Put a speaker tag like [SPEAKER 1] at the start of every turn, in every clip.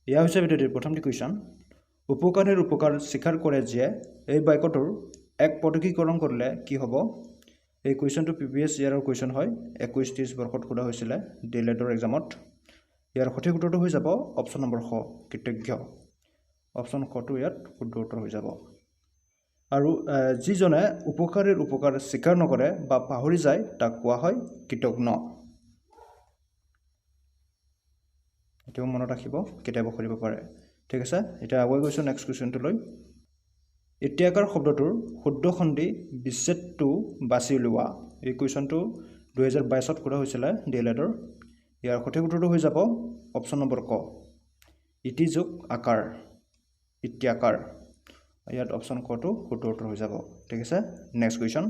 [SPEAKER 1] এয়া হৈছে ভিডিঅ'টিৰ প্ৰথমটি কুৱেশ্যন। উপকাৰীৰ উপকাৰ স্বীকাৰ কৰে যে এই বাক্যটোৰ এক পদকীকৰণ কৰিলে কি হ'ব? এই কুৱেশ্যনটো প্ৰিভিয়াছ ইয়েৰৰ কুৱেশ্যন হয়, 21-23 বৰ্ষত সোধা হৈছিলে ডি এল এডৰ এক্সামত। ইয়াৰ সঠিক উত্তৰটো হৈ যাব অপশ্যন নম্বৰ খ, কৃতজ্ঞ। অপশ্যন খটো ইয়াত শুদ্ধ উত্তৰ হৈ যাব। আৰু যিজনে উপকাৰীৰ উপকাৰ স্বীকাৰ নকৰে বা পাহৰি যায় তাক কোৱা হয় কৃতজ্ঞ। এতিয়াও মনত ৰাখিব, কেতিয়াবা সুধিব পাৰে। ঠিক আছে, এতিয়া আগুৱাই গৈছোঁ নেক্সট কুৱেশ্যনটোলৈ। এতিয়াকাৰ শব্দটোৰ শুদ্ধ সন্ধি বিচ্ছেদটো বাছি উলিওৱা। এই কুৱেশ্যনটো 2022ত সোধা হৈছিলে ডি এল এডৰ। ইয়াৰ সঠিক উত্তৰটো হৈ যাব অপশ্যন নম্বৰ ক, ইতি যোগ আকাৰ, ইত্যাকাৰ। ইয়াত অপশ্যন কটো শুদ্ধ উত্তৰ হৈ যাব। ঠিক আছে, নেক্সট কুৱেশ্যন।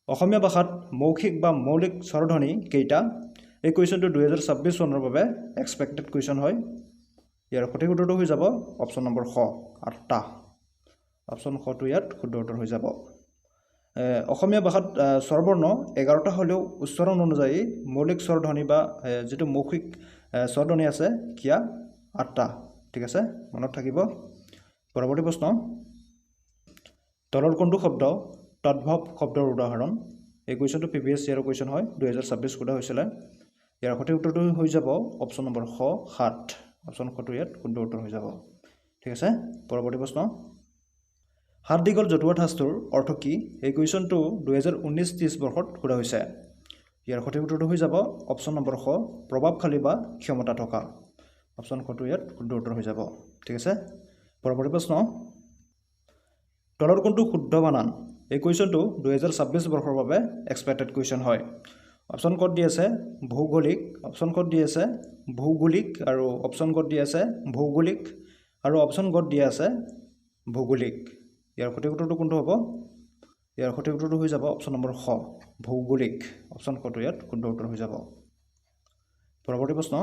[SPEAKER 1] অসমীয়া ভাষাত মৌখিক বা মৌলিক স্বৰধ্বনি কেইটা? এই কুৱেশ্যনটো 2026 চনৰ বাবে এক্সপেক্টেড কুৱেশ্যন হয়। ইয়াৰ সঠিক উত্তৰটো হৈ যাব অপশ্যন নম্বৰ খ, 8টা। অপশ্যন খটো ইয়াত শুদ্ধ উত্তৰ হৈ যাব। অসমীয়া ভাষাত স্বৰবৰ্ণ 11টা হ'লেও উচ্চাৰণ অনুযায়ী মৌলিক স্বৰধ্বনি বা যিটো মৌখিক স্বৰধ্বনি আছে কিয়া 8টা। ঠিক আছে, মনত থাকিব। পৰৱৰ্তী প্ৰশ্ন, তলৰ কোনটো শব্দ তদ্ভৱ শব্দৰ উদাহৰণ? এই কুৱেশ্যনটো প্ৰিভিয়াছ ইয়েৰৰ কুৱেশ্যন হয়, 2026 সোধা হৈছিলে। ইয়াৰ সঠিক উত্তৰটো হৈ যাব অপশ্যন নম্বৰ খ, 7। অপশ্যন খটো ইয়াত শুদ্ধ উত্তৰ হৈ যাব। ঠিক আছে, পৰৱৰ্তী প্ৰশ্ন, হাত দীঘল জতুৱা ঠাঁচটোৰ অৰ্থ কি? এই কুৱেশ্যনটো 2019-30 বৰ্ষত সোধা হৈছে। ইয়াৰ সঠিক উত্তৰটো হৈ যাব অপশ্যন নম্বৰ খ, প্ৰভাৱশালী বা ক্ষমতা থকা। অপশ্যন খটো ইয়াত শুদ্ধ উত্তৰ হৈ যাব। ঠিক আছে, পৰৱৰ্তী প্ৰশ্ন, তলৰ কোনটো শুদ্ধ বানান? এই কুৱেশ্যনটো 2026 বৰ্ষৰ বাবে এক্সপেক্টেড কুৱেশ্যন হয়। অপশ্যন ক'ত দি আছে ভৌগোলিক, অপশ্যন ক'ত দি আছে ভৌগোলিক, আৰু অপশ্যন ক'ত দি আছে ভৌগোলিক, আৰু অপশ্যন ক'ত দি আছে ভৌগোলিক। ইয়াৰ সঠিক উত্তৰটো কোনটো হ'ব? ইয়াৰ সঠিক উত্তৰটো হৈ যাব অপশ্যন নম্বৰ খ, ভৌগোলিক। অপশ্যন খটো ইয়াত শুদ্ধ উত্তৰ হৈ যাব। পৰৱৰ্তী প্ৰশ্ন,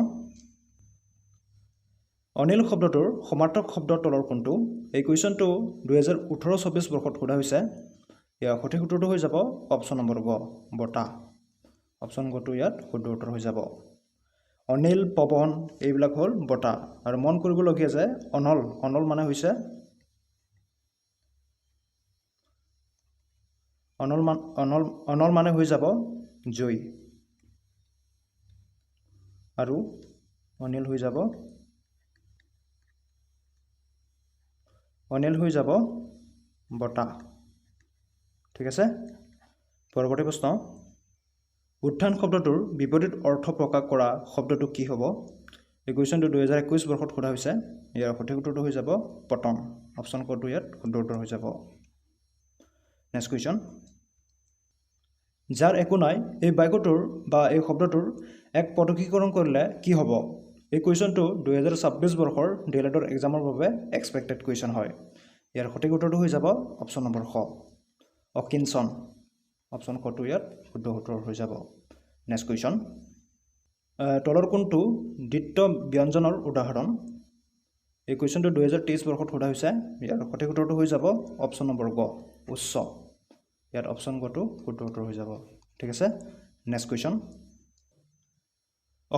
[SPEAKER 1] অনিল শব্দটোৰ সমাৰ্থক শব্দ তলৰ কোনটো? এই কুৱেশ্যনটো 2018-24 বৰ্ষত সোধা হৈছে। ইয়াৰ সঠিক উত্তৰটো হৈ যাব অপশ্যন নম্বৰ গ, বতাহ। অপশ্যন গটো ইয়াত শুদ্ধ উত্তৰ হৈ যাব। অনিল, পৱন এইবিলাক হ'ল বতাহ। আৰু মন কৰিবলগীয়া যে অনল, অনল মানে হৈছে অনল মান, অনল, অনল মানে হৈ যাব জুই, আৰু অনিল হৈ যাব, অনিল হৈ যাব বতাহ। ঠিক আছে, পৰৱৰ্তী প্ৰশ্ন, উত্থান শব্দটোৰ বিপৰীত অৰ্থ প্ৰকাশ কৰা শব্দটো কি হ'ব? এই কুৱেশ্যনটো 2021 বৰ্ষত সোধা হৈছে। ইয়াৰ সঠিক উত্তৰটো হৈ যাব পতন। অপশ্যন কটো ইয়াত শুদ্ধ উত্তৰ হৈ যাব। নেক্সট কুৱেশ্যন, যাৰ একো নাই এই বাক্যটোৰ বা এই শব্দটোৰ এক পদকীকৰণ কৰিলে কি হ'ব? এই কুৱেশ্যনটো 2026 বৰ্ষৰ ডি এল এডৰ এক্সামৰ বাবে এক্সপেক্টেড কুৱেশ্যন হয়। ইয়াৰ সঠিক উত্তৰটো হৈ যাব অপশ্যন নম্বৰ খ, অকিঞ্চন। অপশ্যন খটো ইয়াত শুদ্ধ উত্তৰ হৈ যাব। নেক্সট কুৱেশ্যন, তলৰ কোনটো দ্বিত্ব ব্যঞ্জনৰ উদাহৰণ? এই কুৱেশ্যনটো 2023 বৰ্ষত সোধা হৈছে। ইয়াৰ সঠিক উত্তৰটো হৈ যাব অপশ্যন নম্বৰ গ, উচ্চ। ইয়াত অপশ্যন গটো শুদ্ধ উত্তৰ হৈ যাব। ঠিক আছে, নেক্সট কুৱেশ্যন,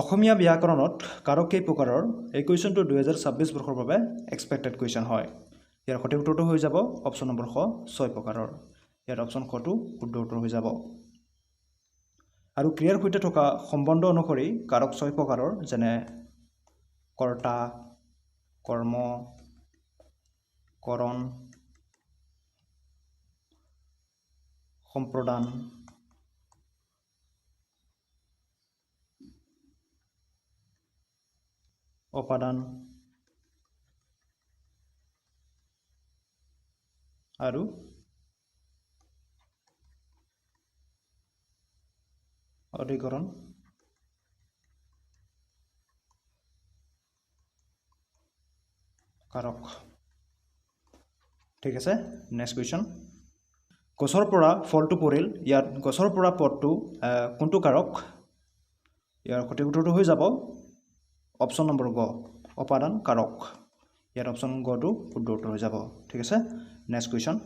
[SPEAKER 1] অসমীয়া ব্যাকৰণত কাৰক কেই প্ৰকাৰৰ? এই কুৱেশ্যনটো 2026 বৰ্ষৰ বাবে এক্সপেক্টেড কুৱেশ্যন হয়। ইয়াৰ সঠিক উত্তৰটো হৈ যাব অপশ্যন নম্বৰ খ, 6 প্ৰকাৰৰ। ইয়াত অপশ্যন খটো শুদ্ধ উত্তৰ হৈ যাব। আৰু ক্ৰিয়াৰ সৈতে থকা সম্বন্ধ অনুসৰি কাৰক 6 প্ৰকাৰৰ, যেনে কৰ্তা, কৰ্ম, কৰণ, সম্প্ৰদান, অপাদান আৰু অধিকৰণ কাৰক। ঠিক আছে, নেক্সট কুৱেশ্যন, গছৰ পৰা ফলটো পৰিল। ইয়াত গছৰ পৰা পদটো কোনটো কাৰক? ইয়াৰ সঠিক উত্তৰটো হৈ যাব অপশ্যন নম্বৰ গ, অপাদান কাৰক। ইয়াত অপশ্যন গটো শুদ্ধ উত্তৰ হৈ যাব। ঠিক আছে, নেক্সট কুৱেশ্যন,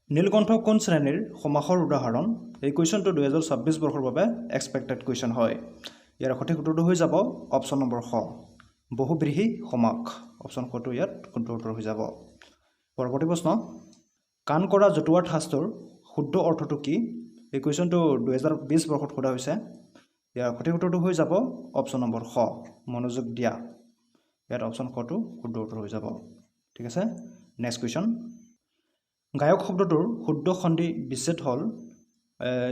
[SPEAKER 1] নীলকণ্ঠ কোন শ্ৰেণীৰ সমাসৰ উদাহৰণ? এই কুৱেশ্যনটো 2026 বৰ্ষৰ বাবে এক্সপেক্টেড কুৱেশ্যন হয়। ইয়াৰ সঠিক উত্তৰটো হৈ যাব অপশ্যন নম্বৰ খ, বহুব্ৰীহি সমাস। অপশ্যন খটো ইয়াত শুদ্ধ উত্তৰ হৈ যাব। পৰৱৰ্তী প্ৰশ্ন, কাণ কৰা জতুৱা ঠাঁচটোৰ শুদ্ধ অৰ্থটো কি? এই কুৱেশ্যনটো 2020 বৰ্ষত সোধা হৈছে। ইয়াৰ সঠিক উত্তৰটো হৈ যাব অপশ্যন নম্বৰ খ, মনোযোগ দিয়া। ইয়াত অপশ্যন খটো শুদ্ধ উত্তৰ হৈ যাব। ঠিক আছে, নেক্সট কুৱেশ্যন, গায়ক শব্দটোৰ শুদ্ধ সন্ধি বিচ্ছেদ হ'ল?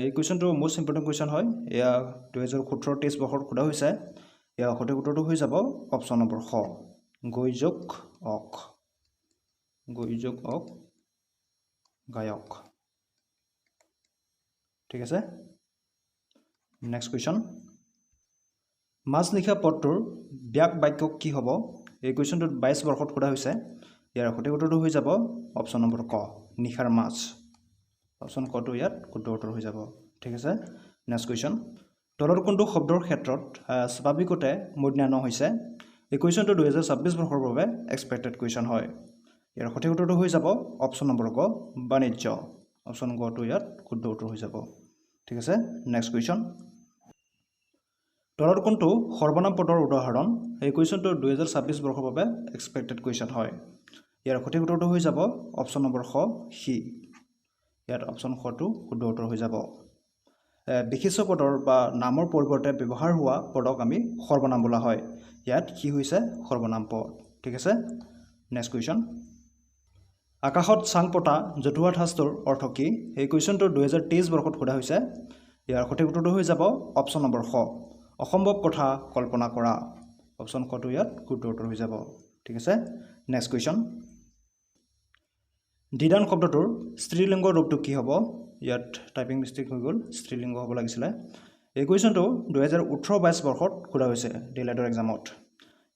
[SPEAKER 1] এই কুৱেশ্যনটো মষ্ট ইম্পৰ্টেণ্ট কুৱেশ্যন হয়। এয়া 2017-23 বৰ্ষত সোধা হৈছে। ইয়াৰ সঠিক উত্তৰটো হৈ যাব অপশ্যন নম্বৰ খ, গৈ যোগ অক, গৈ যোগ অক গায়ক। ঠিক আছে, নেক্সট কুৱেশ্যন, মাছ লিখা পদটোৰ ব্যাক বাক্য কি হ'ব? এই কুৱেশ্যনটোত 22 বৰ্ষত সোধা হৈছে। ইয়াৰ সঠিক উত্তৰটো হৈ যাব অপশ্যন নম্বৰ ক, নিশাৰ মাছ। অপশ্যন কটো ইয়াত শুদ্ধ উত্তৰ হৈ যাব। ঠিক আছে, নেক্সট কুৱেশ্যন, তলৰ কোনটো শব্দৰ ক্ষেত্ৰত স্বাভাৱিকতে মূৰ্ধন্য হৈছে? এই কুৱেশ্যনটো 2026 বৰ্ষৰ বাবে এক্সপেক্টেড কুৱেশ্যন হয়। ইয়াৰ সঠিক উত্তৰটো হৈ যাব অপশ্যন নম্বৰ গ, বাণিজ্য। অপশ্যন গটো ইয়াত শুদ্ধ উত্তৰ হৈ যাব। ঠিক আছে, নেক্সট কুৱেশ্যন, তলৰ কোনটো সৰ্বনাম পদৰ উদাহৰণ? এই কুৱেশ্যনটো 2026 বৰ্ষৰ বাবে এক্সপেক্টেড কুৱেশ্যন হয়। ইয়াৰ সঠিক উত্তৰটো হৈ যাব অপশ্যন নম্বৰ খ, সি। ইয়াত অপশ্যন খটো শুদ্ধ উত্তৰ হৈ যাব। বিশেষ্য পদৰ বা নামৰ পৰিৱৰ্তে ব্যৱহাৰ হোৱা পদক আমি সৰ্বনাম বোলা হয়। ইয়াত সি হৈছে সৰ্বনাম পদ। ঠিক আছে, নেক্সট কুৱেশ্যন, আকাশত চাং পতা জতুৱা ঠাঁচটোৰ অৰ্থ কি? এই কুৱেশ্যনটো 2023 বৰ্ষত সোধা হৈছে। ইয়াৰ সঠিক উত্তৰটো হৈ যাব অপশ্যন নম্বৰ খ, অসম্ভৱ কথা কল্পনা কৰা। অপশ্যন খটো ইয়াত শুদ্ধ উত্তৰ হৈ যাব। ঠিক আছে, নেক্সট কুৱেশ্যন, দিদান শব্দটোৰ স্ত্ৰীলিংগ ৰূপটো কি হ'ব? ইয়াত টাইপিং মিষ্টেক হৈ গ'ল, স্ত্ৰীলিংগ হ'ব লাগিছিলে। এই কুৱেশ্যনটো 2018-22 বৰ্ষত সোধা হৈছে ডি এল এডৰ এক্সামত।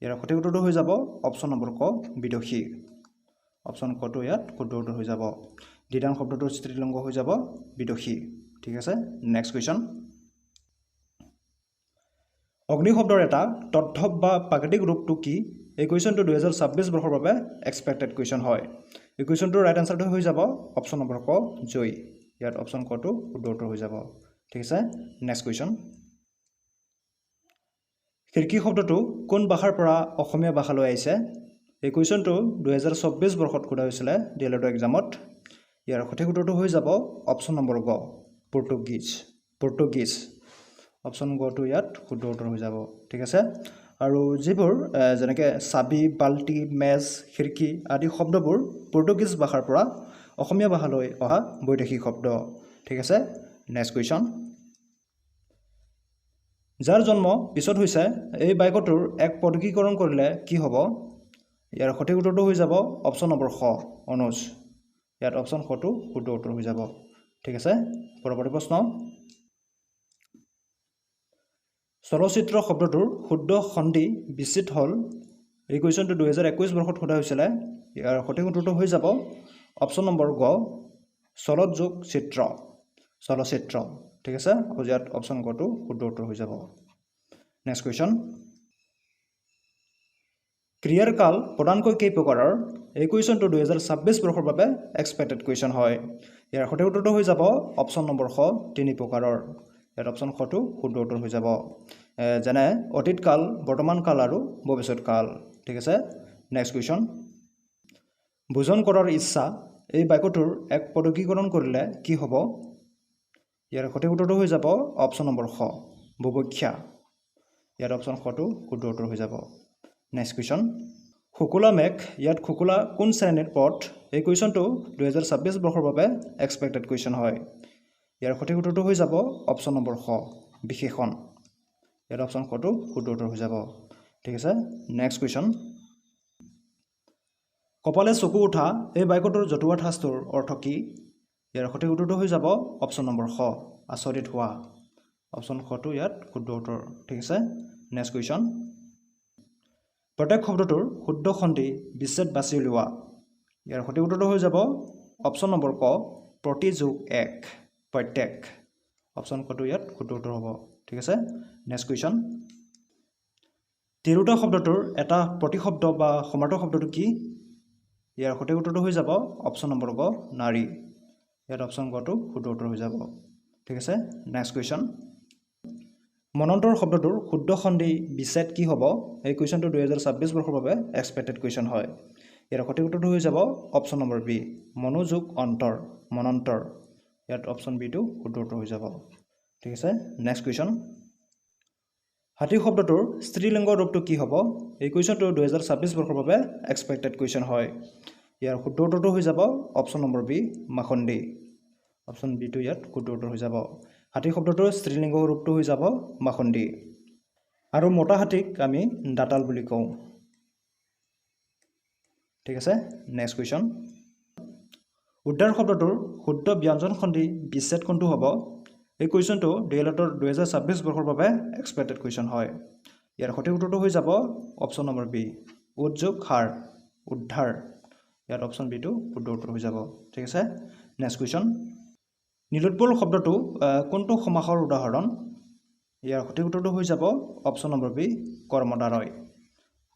[SPEAKER 1] ইয়াৰ সঠিক উত্তৰটো হৈ যাব অপশ্যন নম্বৰ ক, বিদুষী। অপশ্যন কটো ইয়াত শুদ্ধ উত্তৰ হৈ যাব। দিদান শব্দটোৰ স্ত্ৰীলিংগ হৈ যাব বিদুষী। ঠিক আছে, নেক্সট কুৱেশ্যন, অগ্নি শব্দৰ এটা তদ্ভৱ বা প্ৰাকৃতিক ৰূপটো কি? এই কুৱেশ্যনটো 2026 বৰ্ষৰ বাবে এক্সপেক্টেড কুৱেশ্যন হয়। এই কুৱেশ্যনটোৰ ৰাইট এনচাৰটো হৈ যাব অপশ্যন নম্বৰ ক, জয়ী। ইয়াত অপশ্যন কটো শুদ্ধ উত্তৰ হৈ যাব। ঠিক আছে, নেক্সট কুৱেশ্যন, খিৰিকী শব্দটো কোন ভাষাৰ পৰা অসমীয়া ভাষালৈ আহিছে? এই কুৱেশ্যনটো 2024 বৰ্ষত সোধা হৈছিলে ডি এল এডৰ এক্সামত। ইয়াৰ সঠিক উত্তৰটো হৈ যাব অপশ্যন নম্বৰ গ, পৰ্তুগীজ। পৰ্তুগীজ অপশ্যন গটো ইয়াত শুদ্ধ উত্তৰ হৈ যাব। ঠিক আছে, আৰু যিবোৰ যেনেকৈ চাবি, বাল্টি, মেজ, খিৰিকী আদি শব্দবোৰ পৰ্তুগীজ ভাষাৰ পৰা অসমীয়া ভাষালৈ অহা বৈদেশিক শব্দ। ঠিক আছে, নেক্সট কুৱেশ্যন, যাৰ জন্ম পিছত হৈছে এই বাক্যটোৰ এক পদকীকৰণ কৰিলে কি হ'ব? ইয়াৰ সঠিক উত্তৰটো হৈ যাব অপশ্যন নম্বৰ খ, অনুজ। ইয়াত অপশ্যন খটো শুদ্ধ উত্তৰ হৈ যাব। ঠিক আছে, পৰৱৰ্তী প্ৰশ্ন, চলচ্চিত্ৰ শব্দটোৰ শুদ্ধ সন্ধি বিচ্ছেদ হ'ল? এই কুৱেশ্যনটো 2021 বৰ্ষত সোধা হৈছিলে। ইয়াৰ সঠিক উত্তৰটো হৈ যাব অপশ্যন নম্বৰ গ, চলত যোগ চিত্ৰ, চলচ্চিত্ৰ। ঠিক আছে, ইয়াত অপশ্যন গটো শুদ্ধ উত্তৰ হৈ যাব। নেক্সট কুৱেশ্যন, ক্ৰিয়াৰ কাল প্ৰধানকৈ কেই প্ৰকাৰৰ? এই কুৱেশ্যনটো 2026 বৰ্ষৰ বাবে এক্সপেক্টেড কুৱেশ্যন হয়। ইয়াৰ সঠিক উত্তৰটো হৈ যাব অপশ্যন নম্বৰ খ, 3 প্ৰকাৰৰ। ইয়াত অপশ্যন খটো শুদ্ধ উত্তৰ হৈ যাব, যেনে অতীত কাল, বৰ্তমান কাল আৰু ভৱিষ্যত কাল। ঠিক আছে, নেক্সট কুৱেশ্যন, ভোজন কৰাৰ ইচ্ছা এই বাক্যটোৰ এক পদকীকৰণ কৰিলে কি হ'ব? ইয়াৰ সঠিক উত্তৰটো হৈ যাব অপশ্যন নম্বৰ খ, বুভুক্ষা। ইয়াত অপশ্যন খটো শুদ্ধ উত্তৰ হৈ যাব। নেক্সট কুৱেশ্যন, শুকুলা মেঘ, ইয়াত শুকুলা কোন শ্ৰেণীৰ পদ? এই কুৱেশ্যনটো 2026 বৰ্ষৰ বাবে এক্সপেক্টেড কুৱেশ্যন হয়। ইয়াৰ সঠিক উত্তৰটো হৈ যাব অপশ্যন নম্বৰ খ, বিশেষণ। ইয়াত অপশ্যন খটো শুদ্ধ উত্তৰ হৈ যাব। ঠিক আছে, নেক্সট কুৱেশ্যন, কপালে চকু উঠা এই বাক্যটোৰ জতুৱা ঠাঁচটোৰ অৰ্থ কি? ইয়াৰ সঠিক উত্তৰটো হৈ যাব অপশ্যন নম্বৰ খ, আচৰিত হোৱা। অপশ্যন খটো ইয়াত শুদ্ধ উত্তৰ। ঠিক আছে, নেক্সট কুৱেশ্যন, প্ৰত্যেক শব্দটোৰ শুদ্ধ সন্ধি বিচ্ছেদ বাছি উলিওৱা। ইয়াৰ সঠিক উত্তৰটো হৈ যাব অপশ্যন নম্বৰ ক, প্ৰতি যোগ এক, প্ৰত্যেক। অপশ্যন কটো ইয়াত শুদ্ধ উত্তৰ হ'ব। ঠিক আছে, নেক্সট কুৱেশ্যন, তিৰোতা শব্দটোৰ এটা প্ৰতিশব্দ বা সমাৰ্থক শব্দটো কি? ইয়াৰ সঠিক উত্তৰটো হৈ যাব অপশ্যন নম্বৰ গ, নাৰী। ইয়াত অপশ্যন গটো শুদ্ধ উত্তৰ হৈ যাব। ঠিক আছে, নেক্সট কুৱেশ্যন, মনন্তৰ শব্দটোৰ শুদ্ধ সন্ধি বিচ্ছেদ কি হ'ব? এই কুৱেশ্যনটো 2026 বৰ্ষৰ বাবে এক্সপেক্টেড কুৱেশ্যন হয়। ইয়াৰ সঠিক উত্তৰটো হৈ যাব অপশ্যন নম্বৰ বি, মনোযোগ অন্তৰ, মনন্তৰ। ইয়াত অপশ্যন বিটো শুদ্ধ উত্তৰ হৈ যাব। ঠিক আছে, নেক্সট কুৱেশ্যন। হাতী শব্দটোৰ স্ত্ৰীলিংগ ৰূপটো কি হ'ব? এই কুৱেশ্যনটো 2026 বৰ্ষৰ বাবে এক্সপেক্টেড কুৱেশ্যন হয়। ইয়াৰ শুদ্ধ উত্তৰটো হৈ যাব অপশ্যন নম্বৰ বি, মাখণ্ডী। অপশ্যন বিটো ইয়াত শুদ্ধ উত্তৰ হৈ যাব। হাতী শব্দটোৰ স্ত্ৰীলিংগ ৰূপটো হৈ যাব মাখণ্ডী আৰু মতা হাতীক আমি দাঁতাল বুলি কওঁ। ঠিক আছে, নেক্সট কুৱেশ্যন। উদ্ধাৰ শব্দটোৰ শুদ্ধ ব্যঞ্জন সন্ধি বিচ্ছেদ কোনটো হ'ব? এই কুৱেশ্যনটো ডি এল এডৰ 2026 বৰ্ষৰ বাবে এক্সপেক্টেড কুৱেশ্যন হয়। ইয়াৰ সঠিক উত্তৰটো হৈ যাব অপশ্যন নম্বৰ বি, উদ্যোগ সাৰ, উদ্ধাৰ। ইয়াত অপশ্যন বিটো শুদ্ধ উত্তৰ হৈ যাব। ঠিক আছে, নেক্সট কুৱেশ্যন। নীলোৎপল শব্দটো কোনটো সমাসৰ উদাহৰণ? ইয়াৰ সঠিক উত্তৰটো হৈ যাব অপশ্যন নম্বৰ বি, কৰ্মদ্বাৰয়।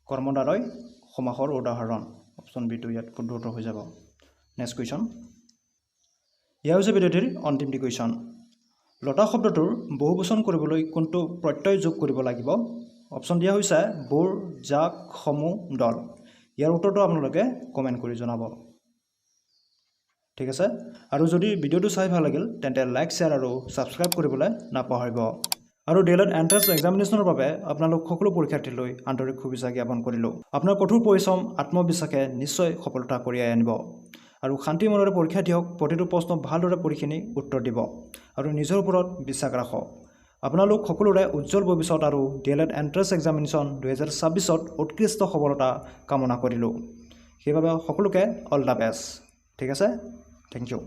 [SPEAKER 1] কৰ্মদ্বাৰয় সমাসৰ উদাহৰণ। অপশ্যন বিটো ইয়াত শুদ্ধ উত্তৰ হৈ যাব। Next question. এয়া হৈছে ভিডিঅ'টিৰ অন্তিমটি কুৱেশ্যন। লতা শব্দটোৰ বহুবচন কৰিবলৈ কোনটো প্ৰত্যয় যোগ কৰিব লাগিব? অপশ্যন দিয়া হৈছে বোৰ, জাক, সমূহ, দল। ইয়াৰ উত্তৰটো আপোনালোকে কমেণ্ট কৰি জনাব। ঠিক আছে, আৰু যদি ভিডিঅ'টো চাই ভাল লাগিল, তেন্তে লাইক, শ্বেয়াৰ আৰু ছাবস্ক্ৰাইব কৰিবলৈ নাপাহৰিব। আৰু ডি এল এড এণ্ট্ৰেন্স এক্সামিনেশ্যনৰ বাবে আপোনালোক সকলো পৰীক্ষাৰ্থীলৈ আন্তৰিক শুভেচ্ছা জ্ঞাপন কৰিলোঁ। আপোনাৰ কঠোৰ পৰিশ্ৰম, আত্মবিশ্বাসে নিশ্চয় সফলতা কঢ়িয়াই আনিব। আৰু শান্তি মনেৰে পৰীক্ষা দিয়ক। প্ৰতিটো প্ৰশ্ন ভালদৰে পঢ়িখিনি উত্তৰ দিব আৰু নিজৰ ওপৰত বিশ্বাস ৰাখক। আপোনালোক সকলোৰে উজ্জ্বল ভৱিষ্যত আৰু D El Ed entrance examination 2026ত উৎকৃষ্ট সফলতা কামনা কৰিলোঁ। সেইবাবে সকলোকে অল the best. ঠিক আছে, thank U.